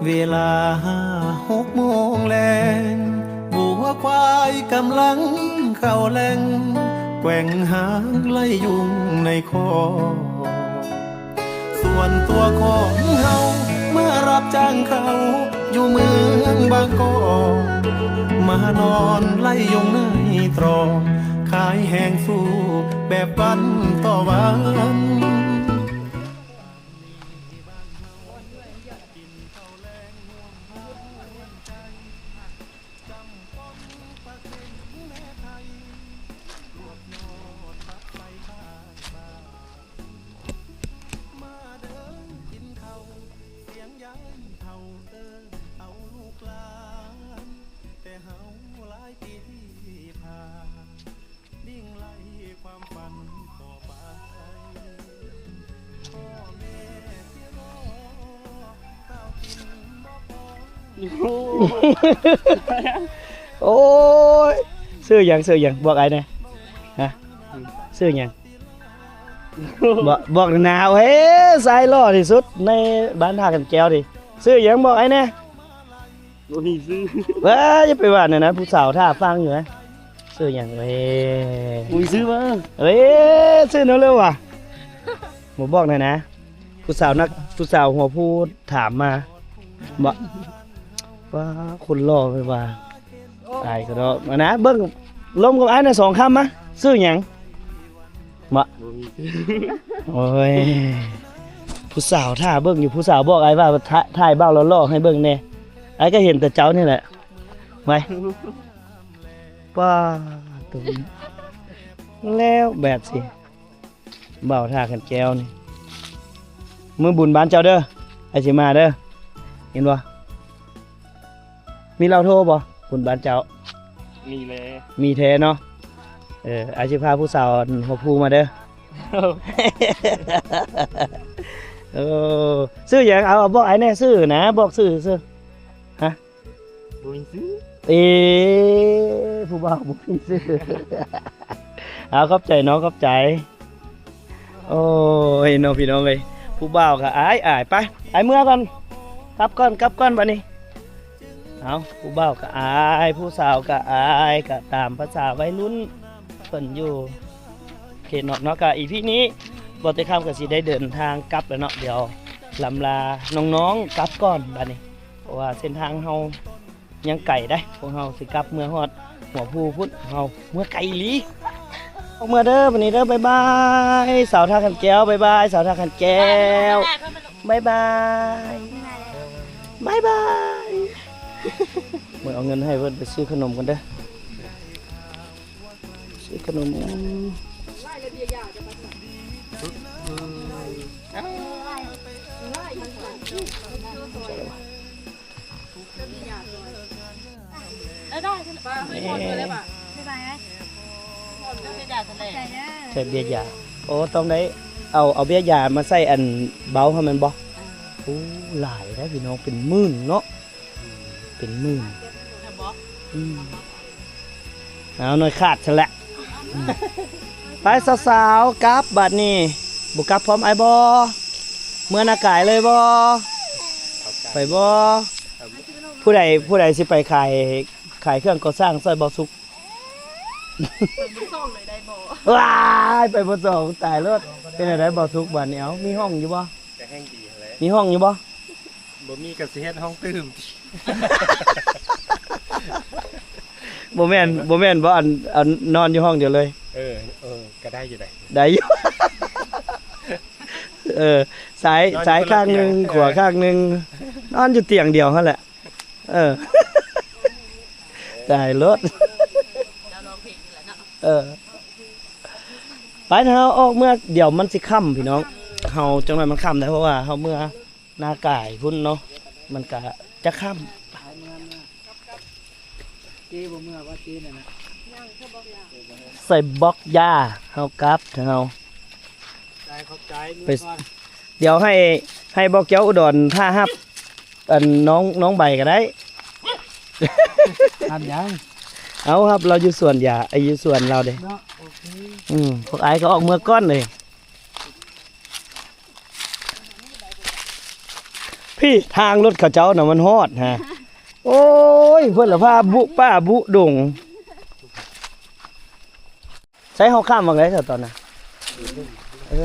ເວລາຫົກໂມງແລງ ວັວຄວາຍກຳລັງເຂົ້າແລ່ງ ແກວ່ງຫາງໄລ່ຍຸງໃນຄອກ. ສ່ວນຕົວຂອງເຮົາ ມາຮັບຈ້າງເຂົ້າຢູ່ເມືອງບາງກອກ ມານອນໄລ່ຍຸງໃນຕຣອກ ຂາຍແຮງສູ້ແບບວັນຕໍ່ວັນ. ໂອ້ຍ ຊື່ຫຍັງ ຊື່ຫຍັງ ບອກອ້າຍແດ່. ຮະ ຊື່ຫຍັງ? ບອກ ບອກໜາວ ເອີ ຊາຍຫຼໍ່ທີ່ສຸດໃນບ້ານທ່າຂັນແກ້ວນີ້ ຊື່ຫຍັງ ບອກອ້າຍແດ່. ບໍ່ມີຊື່. ເອີ ຢ່າໄປວ່ານັ້ນນະ ຜູ້ສາວຖ້າຟັງຢູ່ນະ. ຊື່ຫຍັງເວີຍ? ບໍ່ມີຊື່ເວີຍ. ເອີ ຊື່ແນວເລີວະ ບໍ່ບອກແດ່ນະ. ຜູ້ສາວນັກ ຜູ້ສາວຫົວພູຖາມມາ. ບໍ່ ວ່າຄົນຫຼໍ່ເວີຍວ່າ. ອາຍກະດອກ ມານະ ເບິ່ງ ລົມກັບອ້າຍນະ ສອງຄຳມາ. ຊື່ຫຍັງ? ມາ ບໍ່ມີຊື່. ໂອ້ຍ ຜູ້ສາວຖ້າເບິ່ງຢູ່ ຜູ້ສາວບອກອ້າຍວ່າ ຖ່າ ຖ່າຍບ່າວຫຼໍ່ໆໃຫ້ເບິ່ງແດ່. ອ້າຍກະເຫັນແຕ່ເຈົ້ານີ້ແຫຼະ. ໄວ ປ້າ ໂຕ ແລ້ວແບບຊິ ບ່າວທ່າຂັນແກ້ວນີ້ ມື້ບຸນບ້ານເຈົ້າເດີ ອ້າຍຊິມາເດີ ເຫັນບໍ່? ມີລາວໂທບໍ່ ບຸນບ້ານເຈົ້າ? ມີແລະ ມີແທ້ເນາະ. ເອີ ອ້າຍຊິພາຜູ້ສາວຫົວພູມາເດີ. ເອີ ຊື່ຫຍັງ? ເອົາ ບອກອ້າຍແດ່ ຊື່ນະ ບອກຊື່ ຊື່ ຮະ? ບໍ່ມີຊື່. ເອ ຜູ້ບ່າວບໍ່ມີຊື່. ເອົາ ຂອບໃຈເນາະ ຂອບໃຈ. ໂອ້ຍເນາະ ພີ່ນ້ອງເອີຍ ຜູ້ບ່າວກະອາຍອາຍ. ໄປ ໄປເມືອກ່ອນ ກັບກ່ອນ ກັບກ່ອນບາດນີ້. ເອົາ ຜູ້ບ່າວກະອາຍ ຜູ້ສາວກະອາຍ ກະຕາມພາສາໄວລຸ້ນເພິ່ນຢູ່ເຂດນອກເນາະ. ກະອີພີນີ້ບ່າວເຕຄຳກະຊິໄດ້ເດີນທາງກັບແລ້ວເນາະ. ດຽວລຳລານ້ອງໆກັບກ່ອນບາດນີ້ ເພາະວ່າເສັ້ນທາງເຮົາຍັງໄກເດ້. ພວກເຮົາຊິກັບເມືອຮອດຫົວພູພຸ້ນ ເຮົາເມືອໄກອີ່ຫຼີ. ອອກເມືອເດີບາດນີ້ເດີ. ບາຍບາຍ ສາວທ່າຂັນແກ້ວ ບາຍບາຍ ສາວທ່າຂັນແກ້ວ ບາຍບາຍ ບາຍບາຍ. ເມືອເອົາເງິນໃຫ້ເພິ່ນໄປຊື້ຂະໜົມກັນເດີ. ຊື້ຂະໜົມ. ໃສ່ເບ້ຍຢາ. ໂອ້ ຕ້ອງໄດ້ເອົາ ເອົາເບ້ຍຢາມາໃສ່ອັນເບົາຫັ້ນແມ່ນບໍ່? ໂອ້ ຫຼາຍໄດ໋ພີ່ນ້ອງ ເປັນໝື່ນເນາະ. ເປັນໝື່ນ. ອືມ ເອົາໜ້ອຍຂາດຊັ້ນແຫຼະ. ອືມ ໄປສາວໆ ກັບບາດນີ້. ບໍ່ກັບພ້ອມອ້າຍບໍ່? ເມືອນາກາຍເລີຍບໍ່? ໄປບໍ່? ຜູ້ໃດ ຜູ້ໃດຊິໄປຂາຍ ຂາຍເຄື່ອງກໍ່ສ້າງຊ່ອຍເບົາສຸກ? ໄປບໍ່ສອງເລີຍໄດ້ບໍ່? ວ້າຍ ໄປບໍ່ສອງ ຕາຍໂລດ. ເປັນຈັ່ງໃດເບົາສຸກບາດນີ້? ເອົາ ມີຫ້ອງຢູ່ບໍ່? ກະແຮ່ງດີຫັ້ນແຫຼະ. ມີຫ້ອງຢູ່ບໍ່? ບໍ່ມີກະຊິເຮັດຫ້ອງຕື່ມ. ບໍ່ແມ່ນ ບໍ່ແມ່ນບໍ່ ອັນ ອັນນອນຢູ່ຫ້ອງດຽວເລີຍ? ເອີ ເອີ ກະໄດ້ຢູ່ໃດ໋. ໄດ້ຢູ່. ເອີ ຊ້າຍ ຊ້າຍຂ້າງໜຶ່ງ ຂວາຂ້າງໜຶ່ງ ນອນຢູ່ຕຽງດຽວຫັ້ນແຫຼະ. ເອີ ຕາຍໂລດ. ເອີ ໄປ ເຮົາອອກເມືອ ດຽວມັນຊິຄ່ຳພີ່ນ້ອງ. ເຮົາ ຈັກໜ້ອຍມັນຄ່ຳໄດ໋ ເພາະວ່າເຮົາເມືອນາກາຍພຸ້ນເນາະ ມັນກະຈະຄ່ຳ. ເຈ້ບໍ່ເມືອວ່າເຈ້ນັ້ນນະ ໃສ່ບອກຢາ ເຮົາກັບເຮົາ. ໄປ ດຽວໃຫ້ ໃຫ້ບອກແກ້ວອຸດອນຖ້າຮັບ ອັນ ນ້ອງ ນ້ອງໃບກະໄດ້. ຮັບຫຍັງ? ເອົາ ຮັບລາວຢູ່ສວນຢາ ໄອ້ຢູ່ສວນລາວເດ້. ເນາະ ໂອເຄ. ອືມ ພວກອ້າຍກະອອກເມືອກ່ອນເລີຍ. ພີ້ທາງລົດເຂົາເຈົ້ານະ ມັນຮອດຮະ. ໂອ້ຍ ເພິ່ນລະພາບຸປ່າບຸດົງ. ໃຊ້ເຮົາຂ້າມໝ່ອງໃດຊະຕອນນັ້ນ? ເອີ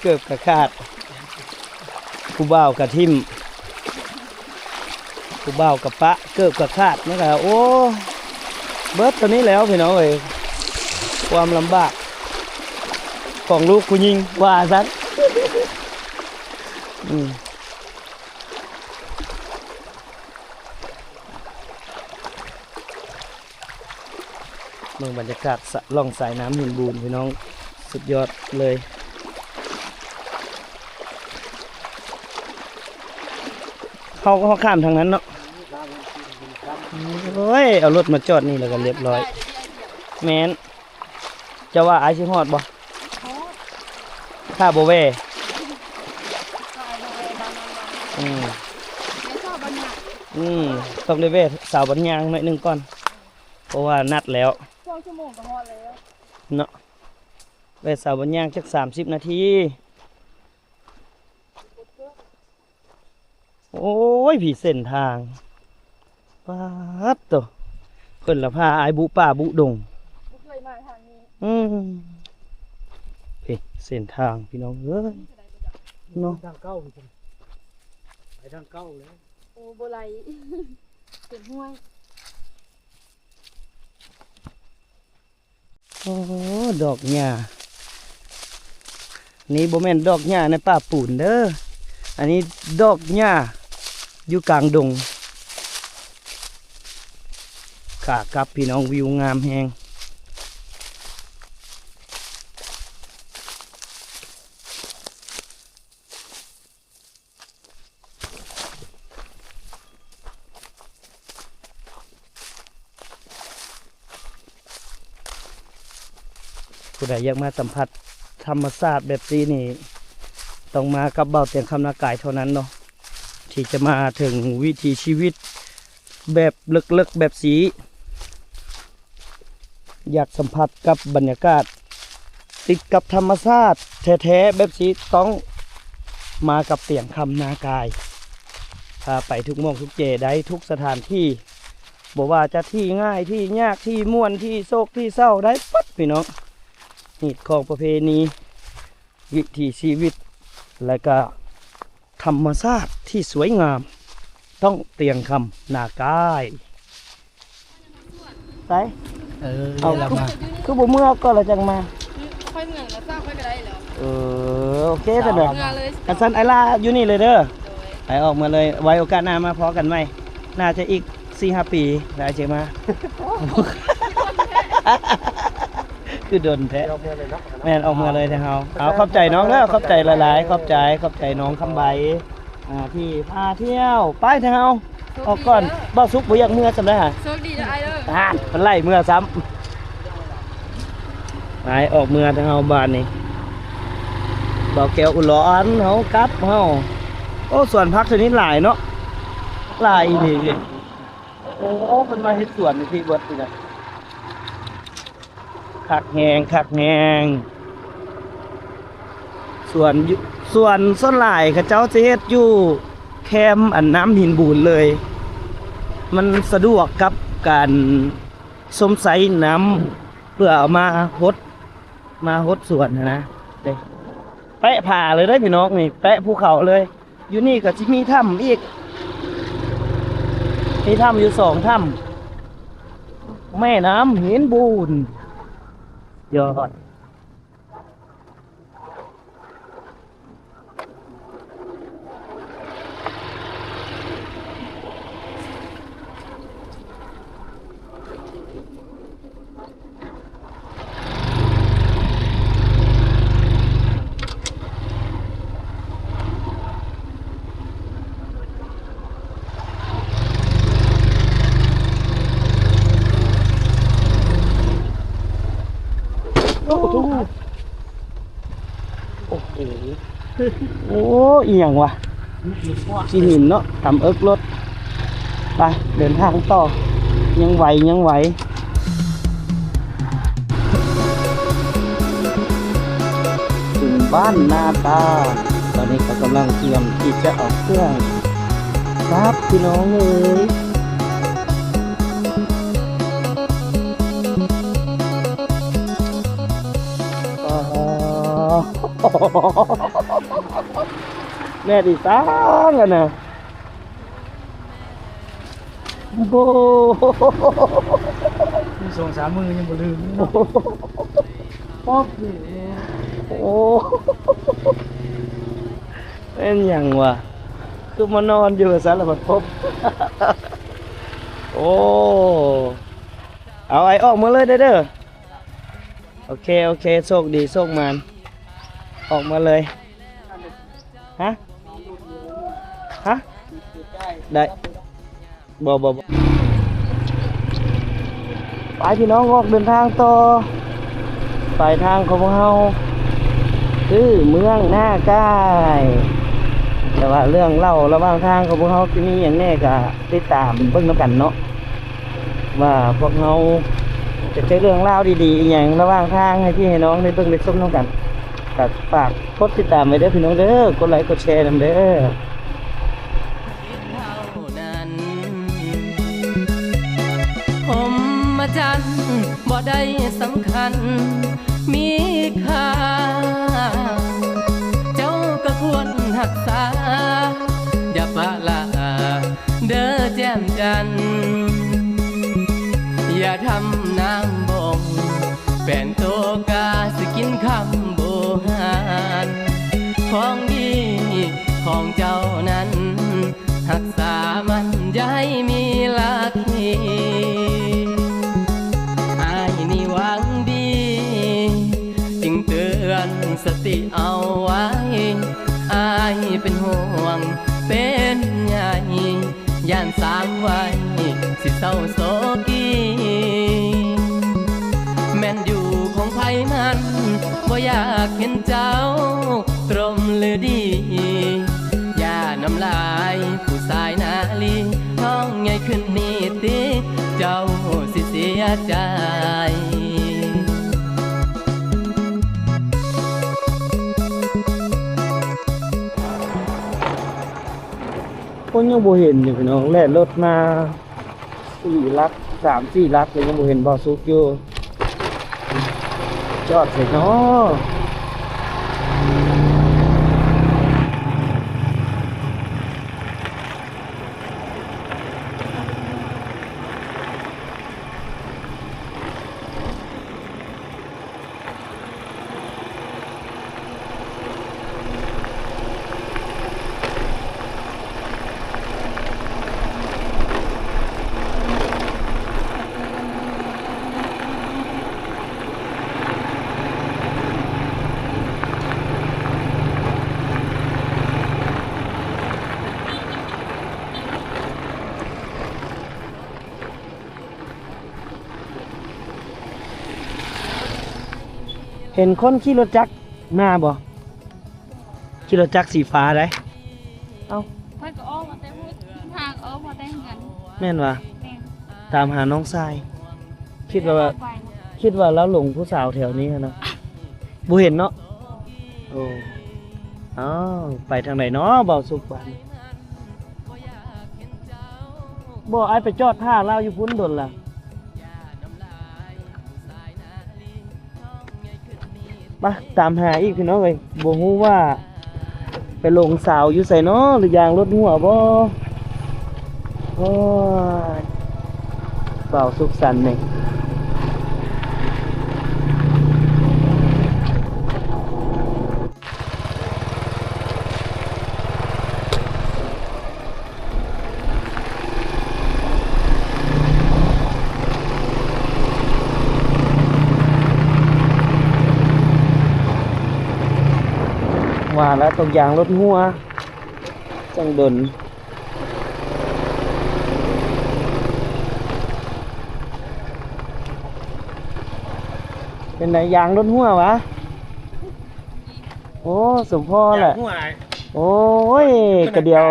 ເກີບກະຂາດ ຜູ້ບ່າວກະຖິ້ມ ຜູ້ບ່າວກະປະ ເກີບກະຂາດ ມັນກະ ໂອ້ ເບິດເທົ່ານີ້ແລ້ວພີ່ນ້ອງເອີຍ ຄວາມລຳບາກຂອງລູກຜູ້ຍິງ ວ່າຊັ້ນ. ອືມ ເບິ່ງບັນຍາກາດສະ ລ່ອງສາຍນ້ຳຫີນບູນພີ່ນ້ອງ ສຸດຍອດເລີຍ. ເຮົາ ເຮົາຂ້າມທາງນັ້ນເນາະ. ໂອ້ຍ ເອົາລົດມາຈອດນີ້ແລ້ວກໍລຽບຮ້ອຍ. ແມ່ນ. ເຈົ້າວ່າອ້າຍຊິຮອດບໍ່? ຮອດ. ຖ້າບໍ່ແວ່. ຖ້າອ້າຍບໍ່ແວ່ບ້ານນັ້ນບ້ານນີ້. ອືມ ແມ່ນຊອບບ້ານຫຍັງ? ອືມ ຕ້ອງໄດ້ແວ່ສາວບ້ານຍາງໜ້ອຍໜຶ່ງກ່ອນ ເພາະວ່ານັດແລ້ວ. ສອງຊົ່ວໂມງກໍຮອດແລ້ວເນາະ. ແວ່ສາວບ້ານຍາງຈັກສາມສິບນາທີ. ໂອ້ຍ ພີ້ເສັ້ນທາງ ປາດໂຕ ເພິ່ນລະພາອ້າຍບຸປ່າບຸດົງ ບໍ່ເຄີຍມາທາງນີ້. ອືມ ພີ້ເສັ້ນທາງພີ່ນ້ອງເອີຍ ເນາະ ທາງເກົ່າ ໄປທາງເກົ່າແລ້ວ. ໂອ້ ບໍ່ໄຫຼ ເປັນຫ້ວຍ. ໂອ້ ດອກຫຍ້າ ນີ້ບໍ່ແມ່ນດອກຫຍ້າໃນປ່າປູນເດີ ອັນນີ້ດອກຫຍ້າຢູ່ກາງດົງ. ຂາກັບພີ່ນ້ອງ ວິວງາມແຮງ. ຜູ້ໃດຢາກມາສຳຜັດທຳມະຊາດແບບຊີ້ນີ້ ຕ້ອງມາກັບບ່າວຕຽງຄຳນາກາຍເທົ່ານັ້ນເນາະ ທີ່ຈະມາເຖິງວິຖີຊີວິດ ແບບເລິກໆແບບຊີ້ ຢາກສຳຜັດກັບບັນຍາກາດ ຕິດກັບທຳມະຊາດແທ້ໆແບບຊີ້ ຕ້ອງມາກັບຕຽງຄຳນາກາຍ ພາໄປທຸກໝ່ອງທຸກແຈ ໄດ້ທຸກສະຖານທີ່ ບໍ່ວ່າຈະທີ່ງ່າຍ ທີ່ຍາກ ທີ່ມ່ວນ ທີ່ໂສກ ທີ່ເສົ້າ ໄດ້ໝົດພີ່ນ້ອງ. ຮີດຄອງປະເພນີ ວິຖີຊີວິດ ແລະກະ ທຳມະຊາດທີ່ສວຍງາມ ຕ້ອງຕຽງຄຳນາກາຍ. ໄປ ເອີ ເອົາ ລະ ຄື ມາ ຄືບໍ່ເມືອກ່ອນລະຈັ່ງມາ? ອືມ ຄ່ອຍເມືອລະ ເຊົ້າຄ່ອຍກໍໄດ້ແລ້ວ. ເອີ ໂອເຄຊັ້ນເດີ ເມືອເລີຍ. ຄັນຊັ້ນອ້າຍລາຢູ່ນີ້ເລີຍເດີ. ໂດຍ ໄປ ອອກເມືອເລີຍ ໄວ້ໂອກາດໜ້າມາພໍ້ກັນໃໝ່ ໜ້າຈະອີກສີ່ຫ້າປີ ແລ້ວອ້າຍຈະມາ. ຄືດົນແທ້ ອອກເມືອເລີຍເນາະ. ແມ່ນ ອອກເມືອເລີຍເດີ້ເຮົາ. ເອົາ ຂອບໃຈນ້ອງເດີ ຂອບໃຈຫຼາຍໆ ຂອບໃຈ ຂອບໃຈນ້ອງຄຳໃບ ອ່າ ທີ່ພາທ່ຽວ. ໄປເດີ້ເຮົາ ໂຊກດີເດີ ອອກກ່ອນ. ບ່າວສຸກບໍ່ຢາກເມືອສ່ຳໃດຫາ? ໂຊກດີເດີອ້າຍເດີ. ອ່າ ເພິ່ນໄລ່ເມືອຊ້ຳ. ໄປ ອອກເມືອເດີ້ເຮົາບາດນີ້. ບ່າວແກ້ວອຸດຫຼອນເຮົາກັບເຮົາ. ໂອ້ ສວນຜັກຊະນິດຫຼາຍເນາະ ຫຼາຍອີ່ຫຼີ. ໂອ້ ເພິ່ນມາເຮັດສວນຢູ່ພີ້ເບິດນີ້ນະ. ຄັກແຮງ ຄັກແຮງ. ສວນຢູ່ ສວນສ່ວນຫຼາຍເຂົາເຈົ້າຈະເຮັດຢູ່ແຄມອັນນ້ຳຫີນບູນເລີຍ ມັນສະດວກກັບການຊົມໃຊ້ນ້ຳ ເພື່ອເອົາມາຫົດ ມາຫົດສວນຫັ້ນນະ. ເດ້ ແປະຜາເລີຍເດ້ພີ່ນ້ອງ ນີ້ແປະພູເຂົາເລີຍ. ຢູ່ນີ້ກໍຊິມີຖ້ຳອີກ ມີຖ້ຳຢູ່ສອງຖ້ຳ ແມ່ນ້ຳຫີນບູນ ຍອດ. ໂອ້ໂຫ ໂອ້ໂຫ ອີ່ຫຍັງວະ ຂີ້ຫີນເນາະ ທຳເອິກລົດ. ໄປ ເດີນທາງຕໍ່ ຍັງໄຫວ ຍັງໄຫວ. ບ້ານນາຕານ. ຕອນນີ້ເຂົາກຳລັງກຽມທີ່ຈະເອົາເຄື່ອງກັບ ພີ່ນ້ອງເອີຍ. ອໍ ແມ່ນອີສັງຫັ້ນນະ. ໂອ້ ມີສອງສາມມື້ຍັງບໍ່ລືມເນາະ. ໂອ້ ໂອ້ ແມ່ນຫຍັງວະ ຄືມານອນຢູ່ວ່າຊັ້ນລະບັດພົບ. ໂອ້ ເອົາ ໄອອອກມາເລີຍເດີ. ໂອເຄ ໂອເຄ ໂຊກດີໂຊກໝານ ອອກມາເລີຍ. ຮະ ຮະ ໄດ້ ບໍ່ ບໍ່ ບໍ່ ໄປພີ່ນ້ອງ ອອກເດີນທາງຕໍ່. ປາຍທາງຂອງພວກເຮົາຄືເມືອງນາກາຍ ແຕ່ວ່າເລື່ອງເລົ່າລະຫວ່າງທາງຂອງພວກເຮົາຊິມີຫຍັງແດ່ ກະຕິດຕາມເບິ່ງນຳກັນເນາະ ວ່າພວກເຮົາຈະເຈີເລື່ອງລາວດີໆອີ່ຫຍັງລະຫວ່າງທາງ ໃຫ້ພີ່ໃຫ້ນ້ອງໄດ້ເບິ່ງໄດ້ຊົມນຳກັນ. ກໍຝາກກົດຕິດຕາມໄວ້ເດີພີ່ນ້ອງເດີ ກົດໄລກົດແຊນຳເດີ. ພົມມະຈັນບໍ່ໄດ້ສຳຄັນມີຄ່າ ເຈົ້າກໍຄວນຮັກສາ ຢ່າປະລະເດີແຈ່ມຈັນ ຢ່າທຳນ້ຳບົງ ແຟນໂຕກາຊິກິນຄຳບູຮານ ຂອງດີຂອງເຈົ້ານັ້ນ ຮັກສາມັນຢ່າໃຫ້ມີລາຄີ. ອ້າຍນີ້ຫວັງດີ ຈຶ່ງເຕືອນສະຕິເອົາໄວ້ ອ້າຍເປັນຫ່ວງເປັນໃຍ ຢ້ານສາມໄວຊິເສົ້າໂສກີ ແມ່ນຢູ່ຂອງໃຜນັ້ນ ບໍ່ຢາກເຫັນເຈົ້າ ຕຣົມຫຼືດີ ຢ່ານ້ຳລາຍຜູ້ຊາຍນາລີ ທ້ອງໃຫຍ່ຂຶ້ນນີ້ຕິ ເຈົ້າຊິເສຍໃຈ. ໂອ້ ຍັງບໍ່ເຫັນຢູ່ພີ່ນ້ອງ ແລ່ນລົດມາ ສີ່ຫຼັກ ສາມສີ່ຫຼັກ ແລ້ວຍັງບໍ່ເຫັນບ່າວສຸກຢູ່ ຈອດໃສນໍ. ເຫັນຄົນຂີ່ລົດຈັກມາບໍ່? ຂີ່ລົດຈັກສີຟ້າໃດ. ເອົ້າ ຂ້ອຍກໍອອກມາແຕ່ພຸ້ນ ທາງອອກມາແຕ່ເຮືອນ. ແມ່ນຫວາ? ແມ່ນ. ຕາມຫານ້ອງຊາຍ ຄິດວ່າ ຄິດວ່າລາວຫຼົງຜູ້ສາວແຖວນີ້ຫັ້ນນະ. ບໍ່ເຫັນເນາະ. ໂອ້ ອ້າວ ໄປທາງໃດເນາະ ບ່າວສຸກບາດນີ້? ບໍ່ ອ້າຍໄປຈອດຖ້າລາວຢູ່ພຸ້ນດົນລະ. ມາຕາມຫາອີກພີ່ນ້ອງເອີຍ ບໍ່ຮູ້ວ່າໄປຫຼົງສາວຢູ່ໃສເນາະ ຫຼືຢາງລົດຮົ່ວບໍ່? ໂອ້ຍ ບ່າວສຸກສັນນີ້. ວ່າແລ້ວ ຕົກຢາງລົດຮົ່ວ ຈັ່ງດົນ. ເປັນໃດ ຢາງລົດຮົ່ວຫວາ? ໂອ້ ສົມພໍແຫຼະ. ໂອ້ຍ ກະດຽວ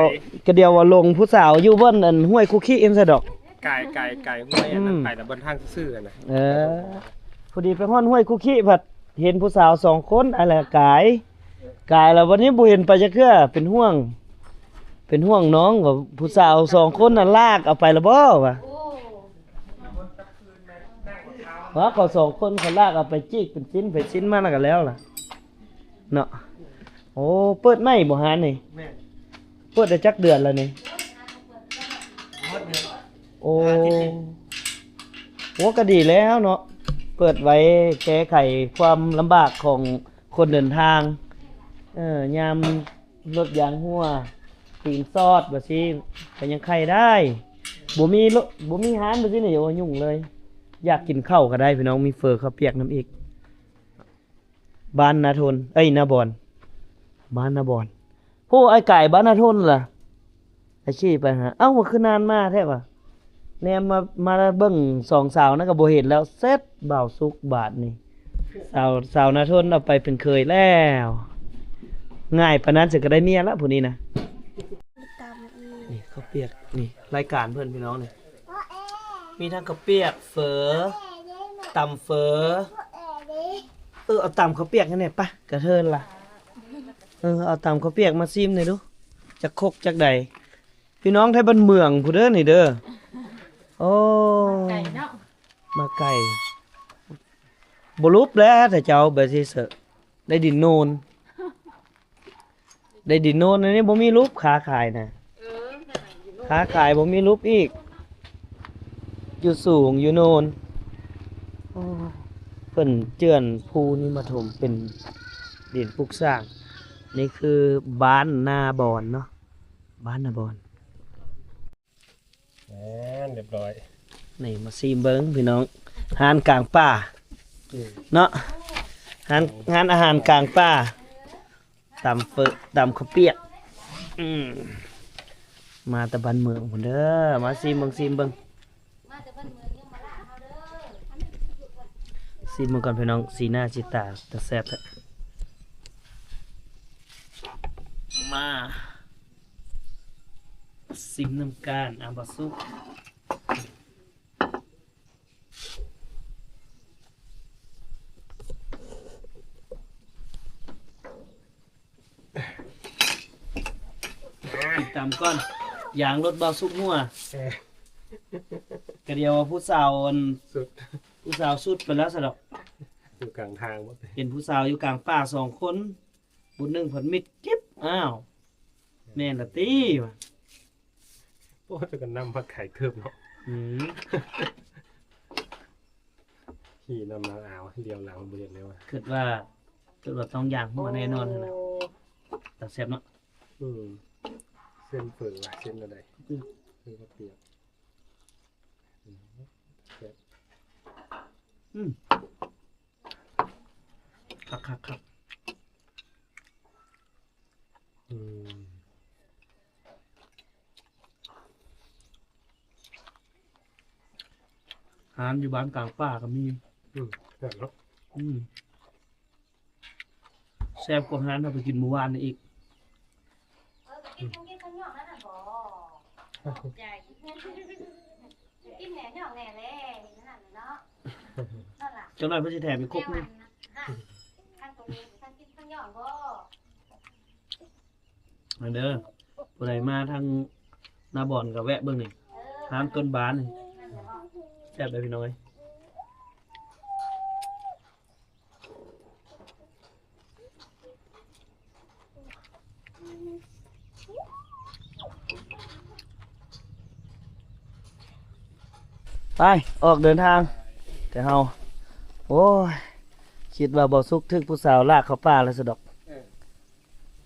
ກະດຽວວ່າຫຼົງຜູ້ສາວຢູ່ບ່ອນອັນຫ້ວຍຄຸຄິຫັ້ນຊະດອກ. ກາຍ ກາຍ ກາຍຫ້ວຍອັນນັ້ນ ອືມ ໄປນະ ບ່ອນທາງຊື່ໆຫັ້ນນະ. ເອີ ພໍດີໄປຮອດຫ້ວຍຄຸຄິ ພັດເຫັນຜູ້ສາວສອງຄົນ ອັນລະກາຍ ກາຍແລ້ວ ບັດນີ້ບໍ່ເຫັນໄປຈັກເທື່ອ ເປັນຫ່ວງ ເປັນຫ່ວງນ້ອງ ວ່າຜູ້ສາວສອງຄົນນັ້ນລາກເອົາໄປແລ້ວບໍ່ ວ່າ ໂອ້ ວ່າເຂົາສອງຄົນເຂົາລາກເອົາໄປຈີກເປັນຊິ້ນໄປຊິ້ນມາ ແລ້ວກໍແລ້ວລະເນາະ. ໂອ້ ເປີດໃໝ່ບໍ່ຮ້ານນີ້? ແມ່ນ ເປີດໄດ້ຈັກເດືອນແລ້ວນີ້? ໂອ້ ໂອ້ ກໍດີແລ້ວເນາະ ເປີດໄວ້ແກ້ໄຂຄວາມລຳບາກຂອງຄົນເດີນທາງ ເອີ ຍາມລົດຢາງຮົ່ວ ຕີນສອດ ແບບຊີ້ ກໍຍັງໄຂໄດ້ ບໍ່ມີລົດ ບໍ່ມີຮ້ານ ແບບຊີ້ນີ້ ໂອ້ ຫຍຸ້ງເລີຍ. ຢາກກິນເຂົ້າກໍໄດ້ພີ່ນ້ອງ ມີເຝີເຂົ້າປຽກນຳອີກ. ບ້ານນາທົນ ເອີຍ ນາບອນ ບ້ານນາບອນ. ໂອ້ ອ້າຍກາຍບ້ານນາທົນລະ ໄອ້ຂີ່ໄປຫາ ເອົ້າ ວ່າຄືນານມາແທ້ຫວາ ແນມມາ ມາເບິ່ງສອງສາວນັ້ນກໍບໍ່ເຫັນແລ້ວ. ເສັດ ບ່າວສຸກບາດນີ້ ສາວ ສາວນາທົນເອົາໄປເປັນເຂີຍແລ້ວ. ງ່າຍປານນັ້ນຊິກໍໄດ້ເມຍລະຜູ້ນີ້ນະ. ນີ້ເຂົ້າປຽກ ນີ້ລາຍການເພິ່ນພີ່ນ້ອງນີ້ ມີທັງເຂົ້າປຽກ ເຝີ ຕຳເຝີ. ເອີ ເອົາຕຳເຂົ້າປຽກໃຫ້ແດ່ປະ ກະເທີນລະ. ເອີ ເອົາຕຳເຂົ້າປຽກມາຊີມແດ່ດູ ຈັກຄົກຈັກໃດ. ພີ່ນ້ອງໄທບ້ານເມືອງພຸ້ນເດີນີ້ເດີ. ໂອ້ ມາໄກເນາະ ມາໄກ. ບໍ່ຫຼຸບແລ້ວ ຖ້າເຈົ້າໄປຊິເສີ ໄດ້ດິນໂນນ ໄດ້ດິນໂນນ ອັນນີ້ບໍ່ມີຫຼຸບ ຄ້າຂາຍນະ ເອີ ຄ້າຂາຍບໍ່ມີຫຼຸບອີກ ຢູ່ສູງຢູ່ໂນນ. ໂອ້ ເພິ່ນເຈື່ອນພູນີ້ມາຖົມເປັນດິນປຸກສ້າງ. ນີ້ຄືບ້ານນາບອນເນາະ ບ້ານນາບອນ. ແມ່ນ ຮຽບຮ້ອຍ. ນີ້ມາຊີມເບິ່ງພີ່ນ້ອງ ຮ້ານກາງປ່າ ອືມ ເນາະ ຮ້ານ ຮ້ານອາຫານກາງປ່າ ຕຳເຝີ ຕຳເຂົ້າປຽກ. ອືມ ມາແຕ່ບ້ານເມືອງພຸ້ນເດີ ມາຊີມເບິ່ງ ຊີມເບິ່ງ ຊີມເບິ່ງກ່ອນພີ່ນ້ອງ ສີໜ້າສີຕາ ຕາແຊບແທ້. ມາ ຊິມນຳກັນ ອາ ບໍ່ສຸກ ຕຳກ່ອນ ຢາງລົດບ່າວສຸກຮົ່ວ. ເອີ ກະດຽວວ່າຜູ້ສາວອັນ ສຸດ ຜູ້ສາວສຸດໄປແລ້ວຊະດອກ ຢູ່ກາງທາງໝົດ ເຫັນຜູ້ສາວຢູ່ກາງປ່າສອງຄົນ ບຸນໜຶ່ງພັນມິດ ກິບ ອ້າວ ແມ່ນລະຕິ ໂອ້ ຈະກັນນຳພັກໄຂ່ເກີບເນາະ ອືມ ຂີ່ນຳນາງອາວ ດຽວຫຼັງບໍ່ເຫັນເລີຍວ່າ ຄິດວ່າ ຄິດວ່າຕ້ອງຢາງຫົວແນ່ນອນຫັ້ນນະ ໂອ້ ຕາແຊບເນາະ ອືມ ເສັ້ນເຝີວ່າ ເສັ້ນອັນໃດ ອືມ ເສັ້ນເຂົ້າປຽກ ອືມ ແຊບ ອືມ ຄັກໆໆ ອືມ ຮ້ານຢູ່ບ້ານກາງປ່າກໍມີ ອືມ ແຊບເນາະ ອືມ ແຊບກວ່າຮ້ານເຮົາໄປກິນມື້ວານນີ້ອີກ. ເອີ ໄປກິນ ກິນຂ້າວຫຍອກນັ້ນນະບໍ ຂອບໃຈ ກິນແດ່ ຫຍອກແດ່ແຫຼະ ເຫັນນັ້ນເນາະ ນັ້ນລະ ຈັກໜ້ອຍເພິ່ນຊິແຖມອີກຄົກໜຶ່ງ ທາງຕົງນີ້ ທາງກິນຂ້າວຫຍອກບໍ ມາເດີ ຜູ້ໃດມາທາງນາບອນກໍແວະເບິ່ງນີ້ ເອີ ຮ້ານຕົ້ນບານນີ້ ນັ້ນແຫຼະ ແຊບເດີພີ່ນ້ອງເອີຍ. ໄປ ອອກເດີນທາງ ແຕ່ເຮົາ ໂອ້ຍ ຄິດວ່າບໍ່ສຸກຖືກຜູ້ສາວລາກເຂົ້າປ່າແລ້ວຊະດອກ ເອີ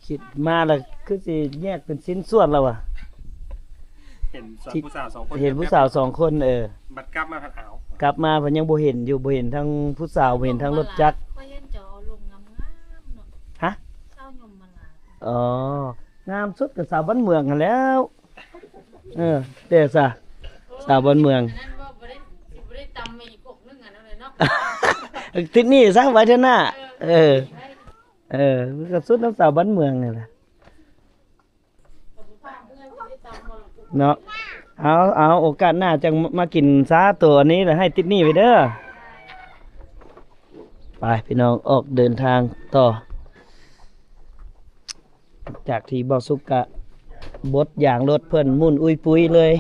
ຄິດມາແລ້ວຄືຊິແຍກເປັນຊິ້ນສ່ວນແລ້ວຫວາ ເຫັນຜູ້ສາວສອງຄົນ ເຫັນຜູ້ສາວສອງຄົນ ເອີ ບັດກັບມາພັດອາວ ກັບມາພັດຍັງບໍ່ເຫັນຢູ່ ບໍ່ເຫັນທັງຜູ້ສາວ ບໍ່ເຫັນທັງລົດຈັກ ຂ້ອຍເຫັນເຈົ້າເອົາລົງງາມໆເນາະ ຮະ ສາວຍົມມາລາ ອໍ ງາມສຸດກໍສາວບ້ານເມືອງຫັ້ນແລ້ວ ເອີ ແຕ່ສາ ສາວບ້ານເມືອງ ອັນນັ້ນບໍ່ ບໍ່ໄດ້ ຊິບໍ່ໄດ້ຕຳມາອີກກົກໜຶ່ງອັນນັ້ນເລີຍເນາະ ຕິດໜີ້ຊະ ໄວ້ເທື່ອໜ້າ ເອີ ເອີ ເອີ ມັນກໍສຸດນຳສາວບ້ານເມືອງນີ້ແຫຼະ ເນາະ ເອົາ ເອົາ ໂອກາດໜ້າຈັ່ງມາກິນຊາໂຕອັນນີ້ ແລ້ວໃຫ້ຕິດໜີ້ໄວ້ເດີ ໄປພີ່ນ້ອງ ອອກເດີນທາງຕໍ່ ຈາກທີ່ເບົາສຸກກະບົດຢາງລົດເພິ່ນໝຸ່ນອຸ້ຍປຸ້ຍເລີຍ.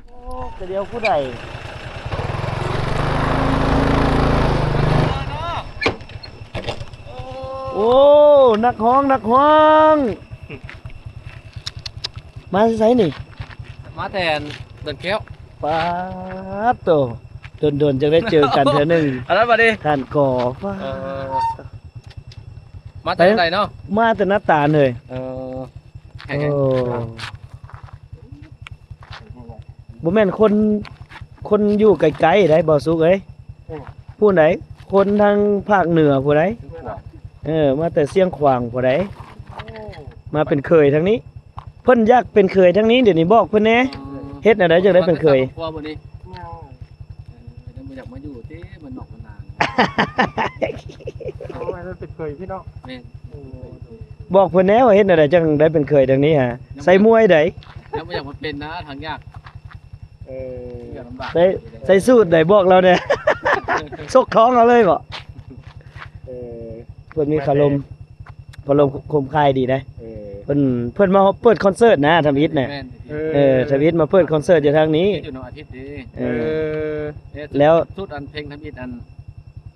ໂອ້ ກະດຽວຜູ້ໃດ? ໂອ້ ນັກຮ້ອງ ນັກຮ້ອງ ມາແຕ່ໃສນີ້? ມາແຕ່ດອນແກ້ວ. ປາດໂຕ ດົນໆ ຈັ່ງໄດ້ເຈີກັນເທື່ອໜຶ່ງ. ອັນນັ້ນບັດນີ້ ທ່ານກໍ ເອີ ມາແຕ່ໃດເນາະ? ມາແຕ່ນາຕານເລີຍ. ເອີ ໂອ້ ບໍ່ແມ່ນຄົນ ຄົນຢູ່ໄກໆໃດ ເບົາສຸກເອີຍ. ຜູ້ໃດ? ຄົນທາງພາກເໜືອຜູ້ໃດ? ເອີ ມາແຕ່ຊຽງຂວາງຜູ້ໃດ? ມາເປັນເຂີຍທາງນີ້. ເພິ່ນຢາກເປັນເຂີຍທາງນີ້ ດຽວນີ້ບອກເພິ່ນແດ່. ເຮັດແນວໃດຈັ່ງໄດ້ເປັນເຂີຍ? ເອີ ຍັງບໍ່ຢາກມາຢູ່ຕິ ບ້ານນອກບ້ານນາ. ເອົາໄວ້ເປັນເຂີຍພີ່ນ້ອງ. ແມ່ນ. ບອກເພິ່ນແດ່ວ່າເຮັດແນວໃດຈັ່ງໄດ້ເປັນເຂີຍທາງນີ້ຫາ. ໃສ່ມວຍໃດ? ຍັງບໍ່ຢາກມາເປັນນະ ທາງຍາກ. ເອີ ໃສ່ ໃສ່ສູດໃດ ບອກລາວແດ່. ຊົກທ້ອງເອົາເລີຍບໍ? ເອີ ເພິ່ນມີຄາລົມ ຄາລົມຄົມຄ່າຍດີເດ້. ເອີ ເພິ່ນ ເພິ່ນມາເປີດຄອນເສີດນະ ທຳອິດນະ. ແມ່ນ. ເອີ ເອີ ທຳອິດມາເປີດຄອນເສີດຢູ່ທາງນີ້ ຢູ່ນຳອາທິດເດ້. ເອີ ເອີ ແລ້ວສຸດອັນເພງທຳອິດອັນ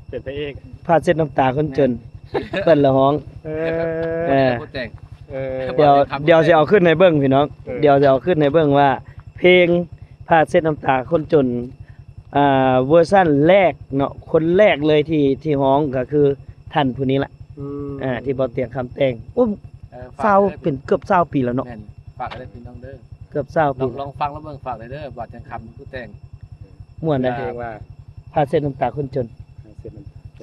ເປັນພະເອກ ພາດເຊັດນ້ຳຕາຄົນຈົນ. ແມ່ນ. ເພິ່ນລະຮ້ອງ. ເອີ ເອີ ແຕ່ງ. ເອີ ດຽວ ດຽວຊິເອົາຂຶ້ນໃຫ້ເບິ່ງພີ່ນ້ອງ. ເອີ ດຽວຊິເອົາຂຶ້ນໃຫ້ເບິ່ງວ່າເພງ ພາດເຊັດນ້ຳຕາຄົນຈົນ ອ່າ ເວີຊັນແລກເນາະ ຄົນແລກເລີຍທີ່ ທີ່ຮ້ອງກໍຄືທ່ານຜູ້ນີ້ລະ. ອືມ ອ່າ ທີ່ບໍ່ຕຽງຄຳແຕ່ງ. ໂອ້ ເອີ ຊາວ ເປັນເກືອບຊາວປີແລ້ວເນາະ. ແມ່ນ. ຝາກໄວ້ເດີພີ່ນ້ອງເດີ ເກືອບຊາວປີ. ລອງ ລອງຟັງລະເບິ່ງ ຝາກໄດ້ເດີ ບ່າວຕຽງຄຳຜູ້ແຕ່ງ. ມ່ວນເດ້ ເພງວ່າພາດເຊັດນ້ຳຕາຄົນຈົນ.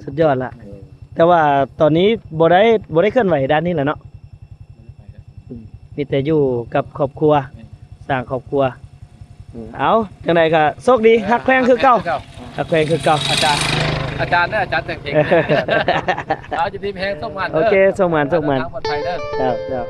ສຸດຍອດລະ. ເອີ ແຕ່ວ່າຕອນນີ້ບໍ່ໄດ້ ບໍ່ໄດ້ເຄື່ອນໄຫວດ້ານນີ້ລະເນາະ. ອືມ ມີແຕ່ຢູ່ກັບຄອບຄົວ ແມ່ນ ສ້າງຄອບຄົວ. ອືມ ເອົາ ຈັ່ງໃດກໍໂຊກດີ. ເອີ ຮັກແພງຄືເກົ່າ ຮັກແພງຄືເກົ່າ ຮັກແພງຄືເກົ່າ. ອາຈານ ອາຈານເດີ ອາຈານແຕ່ງເພງ. ເອົາ ຢູ່ດີມີແຮງ ໂຊກໝານເດີ ໂອເຄ ໂຊກໝານ ໂຊກໝານ ເດີນທາງປອດໄພເດີ. ເຈົ້າ ເຈົ້າ.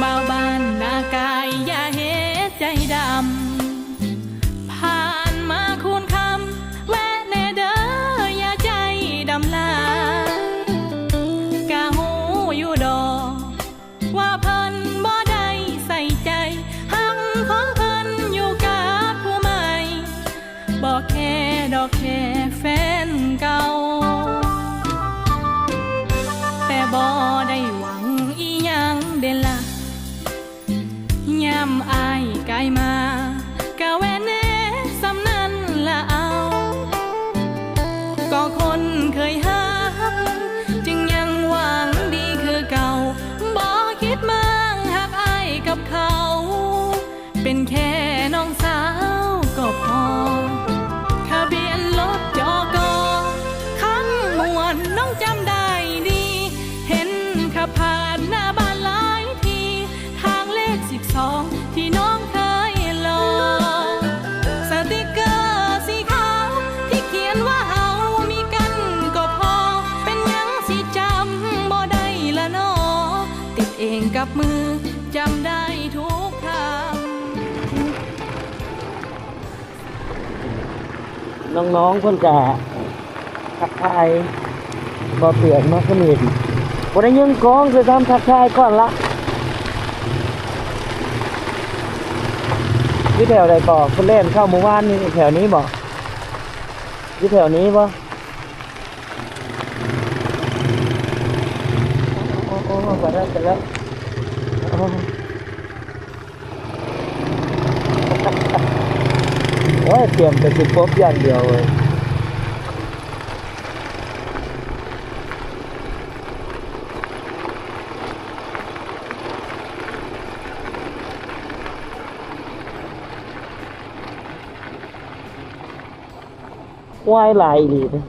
ບ່າວບ້ານນາກາຍ ຢ່າເຮັດໃຈດຳ. ຜ່ານມາຄູນຄຳ ແວະແດ່ເດີ ຢ່າໃຈດຳຫຼາຍ. ກະຮູ້ຢູ່ດອກ ວ່າເພິ່ນບໍ່ໄດ້ໃສ່ໃຈ ຮັກຂອງເພິ່ນຢູ່ກັບຜູ້ໃໝ່ ບໍ່ແຄດອກແຄ່ແຟນເກົ່າ ແຕ່ບໍ່ໄດ້ຫວັງອີ່ຫຍັງເດລະ ຍາມອ້າຍກາຍມາ ກະແວ່ແນ່ສ່ຳນັ້ນລະເອົາ ກໍຄົນເຄີຍຮັກ ຈຶ່ງຍັງຫວັງດີຄືເກົ່າ ບໍ່ຄິດມາງຮັກອ້າຍກັບເຂົາ ເປັນແຄ່ນ້ອງສາວກໍພໍ ທະບຽນລົດ ຈກ ຄັນມ່ວນນ້ອງຈຳໄດ້ດີ ເຫັນຂັບຜ່ານໜ້າບ້ານຫຼາຍທີ ທາງເລກສິບສອງ ທີ່ນ້ອງເຄີຍລໍ ສະຕິກເກີສີຂາວ ທີ່ຂຽນວ່າເຮົາມີກັນກໍພໍ ເປັນຫຍັງຊິຈຳບໍ່ໄດ້ລະນໍ ຕິດເອງກັບມື ຈຳໄດ້ທຸກຄຳ. ນ້ອງໆເພິ່ນກະທັກທາຍ ບໍ່ເຕືອນມາສະໜິດ ບໍ່ໄດ້ຍິງກ້ອງເທື່ອຊ້ຳ ທັກທາຍກ່ອນລະ. ຢູ່ແຖວໃດກໍ? ເພິ່ນແລ່ນເຂົ້າໝູ່ບ້ານນີ້ ແຖວນີ້ບໍ? ຢູ່ແຖວນີ້ບໍ? ໂອ້ ໂອ້ ໂອ້ ໄປແລ້ວ ໄປແລ້ວ ໂອ້ ໂອ້ຍ ຕຽມແຕ່ຊິປົບຢ່າງດຽວເວີຍ. ຄວາຍຫຼາຍອີ່ຫຼີເດ້.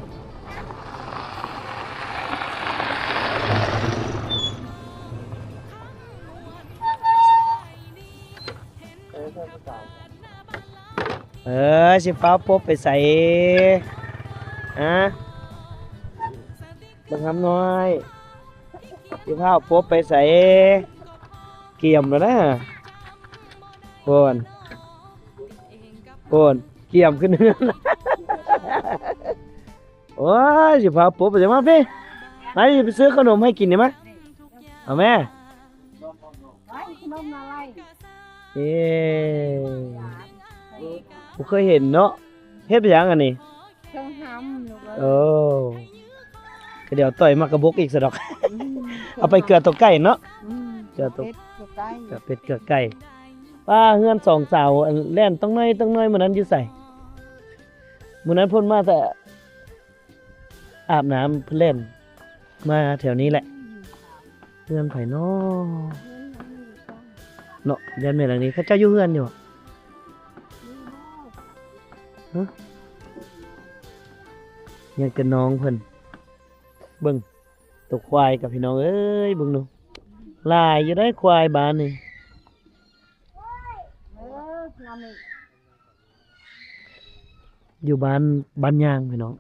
ຊິຟ້າວປົບໄປໃສ? ຮະ? ບັກຫຳນ້ອຍ ຊິຟ້າວປົບໄປໃສ? ກຽມແລ້ວນະ ໂພນ ໂພນ ກຽມຂຶ້ນເຮືອນ. ໂອ້ຍ ຊິພາປົບໄປໃສ? ມາພີ້ ໄປ ໄປຊື້ຂະໜົມໃຫ້ກິນນີ້ ມາ ເອົາແມ່. ເອີ ບໍ່ເຄີຍເຫັນເນາະ. ເຮັດຫຍັງອັນນີ້? ເຄື່ອງຫຳ. ໂອ້ ກະດຽວຕ່ອຍໝາກກະບົກອີກຊະດອກ. ເອົາໄປເກືອຕົວໄກ່ເນາະ. ເກືອຕົວ ເກືອເປັດເກືອໄກ່. ປ້າ ເຮືອນສອງສາວ ອັນ ແລ່ນຕົງໜ້ອຍຕົງໜ້ອຍ ມື້ນັ້ນຢູ່ໃສ? ມື້ນັ້ນເພິ່ນມາແຕ່ອາບນ້ຳ ເພິ່ນແລ່ນມາແຖວນີ້ແຫຼະ. ເຮືອນໃຜນໍ? ເນາະ ຢ້ານແມ່ນຫຼັງນີ້. ເຂົາເຈົ້າຢູ່ເຮືອນຢູ່ບໍ່? ຮະ? ຍັງແຕ່ນ້ອງເພິ່ນ. ເບິ່ງໂຕຄວາຍກັບ ພີ່ນ້ອງເອີຍ ເບິ່ງດູ ຫຼາຍຢູ່ໃດ໋ ຄວາຍບ້ານນີ້. ເອີ ງາມນີ້ ຢູ່ບ້ານ ບ້ານຍາງ ພີ່ນ້ອງ.